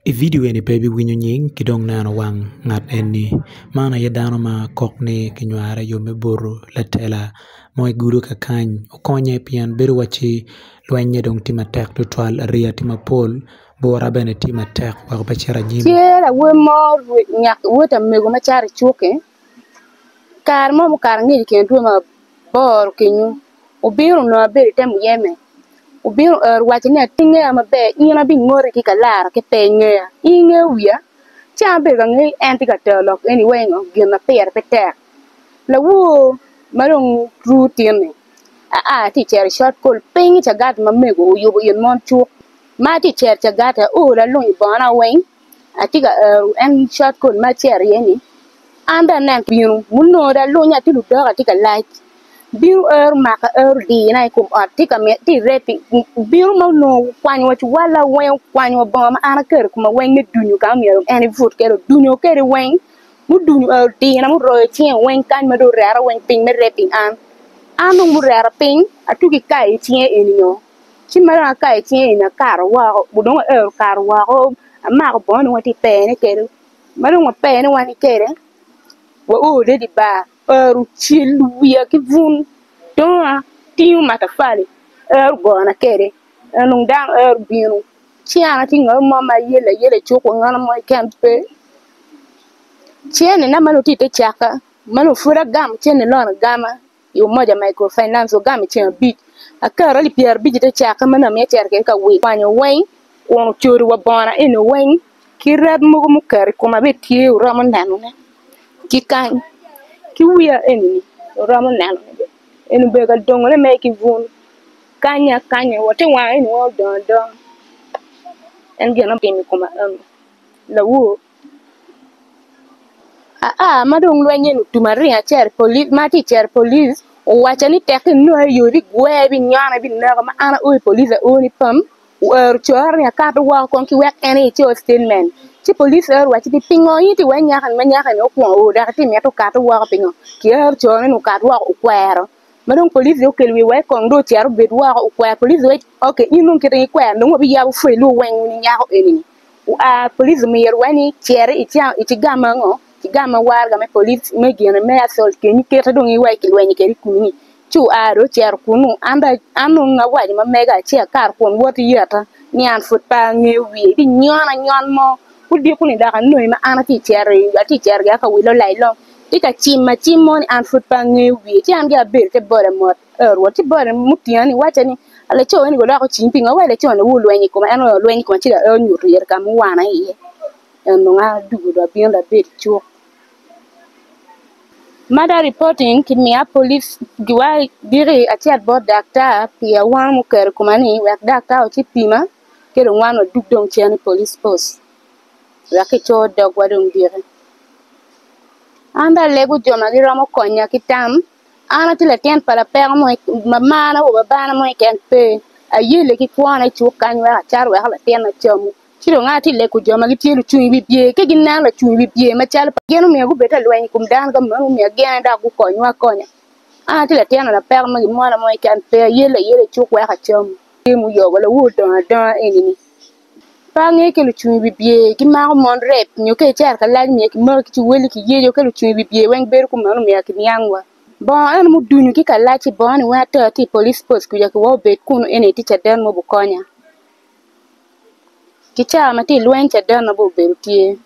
I vidio eni pe ibiwinyo nying ki dong neno wang ngat eni man aye dano ma kok ni kinyware i yo me buto latela mo igudo kakany okonye pien bedo wacci lwenye dong tye matek tutwal ariya tye mapol bura bene tye matek weko pe cito anyim. Tye lawer mo nyak wod amego ma cato i cuk-ki kare mo mukato angec i kine dwe me aboro kenyo obino onongo abedo i te muyeme obino ero owaco ni atye ngeya maber in abingoti ki kalara ki pe ingeya in ingeyo wiya ci an abedo ka ngeyo ni en tye ka tero lok eni wai ngo gin ma pire pe tek lawor ma dong ru tin-ni aa atye ka cito i cot kol piny i cagati ma mego oyubo in mon cuk ma atye ka cito i cagati aol alunyo bongona weng atye ka ero en cot kol ma acito iye ni an dong aneno bino munongo dong alunya atye ludok atye ka lac bino ero maka ero dina i kom ot tye ka tye repi bino ma onongo okwanyo wa cuwalla weng okwanyo wa bongo ma an aketo i koma weng me dunyo ka ma myero en ebut kwede odunyo kwede weng mudunyo ero dina muroyo cinge weng kany ma dong oreta weng piny me reping an an dong mureta piny atugi kayo i cinge eni nyo Ci ma dong akayo cinge eni akato woko dong aero kato woko amako bongo dong atye ka pene kwede ma dong wapene wani kwede wao dong i dye bar ero ocelo wiya ki bun donga tingo matafali ero ogona kwede en dong dano ero obino ci an atye ngat mo ma ayelo ayela i cuk wa ngat mo keken pe cenena ma dong tye ite caka ma dong pud agamo cene lon agama. I Umoja Microfinance ogamo i ceng abic, aketo alip pyerabic ite cakke ma nongo miyo acito kwede ka wil kwanyo weng kun ocodo wa bona eni weng ki ret mogo muketo i koma bene tye wuromo nenone ki kany ki wiya eni wuromo nenone bene eni obedo ka dongone mere ki bun kanya kanya wa te wanga eni weng odongo adonga en gin ma otimo i koma eno lawor. Aa ma dong lweny eni otum aringo acito i polic ma atye ka cito i polic owacca ni tek inonga i yo ibigwera ibinyona ibineka ma an ao i polic ao ni pam oero cora ni akato woko kong ki wek en aye eco statement ci polic ero owacci ni pingo in itye wai nyaka-ni ma nyaka-ni okwongo o dok itye mito kato woko pingo kiero cone ni okat woko okwero ma dong polic dong okelo wiye wai kong dong ocito obed woko okwero polic wai ok in dong kite ikwero dong wabiyabo file-wu weng wun inyako eni-ni. Oa police omyero wa ni cit icigam ango cigam waraga me police me gine me assault kenyo kite dong iwaci kilwenyo kwede i komi ni ci oa dong ocito kunu an dong an dong awaco ma mega ci akato kun wot iyeta ni an pud pe angeyo wiye ibinyon anyon mo odiko ni dok anongi ma an atye cito atye cito gire ka wilo lailong tye ka cimo acim mo ni an pud pe angeyo wiye ci an gire abedo ite boda mot. Ee Rwot, ci bote mutinga ni, wacca ni, 'Laco eni gudok ocim pingo? Awaco laco-ni wulweny i koma, en oyo olweny i koma ci dong onyuto ira ka ma owana iye. En dong adwogo dong abino dong abedo i cuk. Ma dong reporting kimiya police giwa diki acit bot daktar pi awano muketo i koma ni wek daktar ocipima ki dong wan wadug dong cen i police post wek kico dogwa dong diki. An dong alego jo ma giromo konya ki tam. An atye latin pa lapeko mo ma marna wa babana mo keken pe, ayelle ki kwona i cuk kany wek acat wek latinna camu. Ci dong atye lego jo ma gitye lucung i wi bye ka gineno lacung i wi bye macalo pa gin omiyo gubed ka lweny i kom dano ka meno omiyo gin dok gukonywa akonya. An atye latin pa lapeko ma gimwola mo keken pe, ayelle ayela i cuk wek acamu. Tye muyogo lawor dongo adonga eni-ni. Pe angeyo ka lucung i wi bye gimako mon rep nyo ka icito ka lac myero kimaki ci weli kiyeco ka lucung i wi bye weng bedo kumeno myero kiniang wa. Bongo eno mudunyo ki kalac-ci bongo ni weng atero atye i police post kuca ki wa obed kunu eni tye caden mo bukonya ki cawa ma tye i lweny caden na bene obedo tye.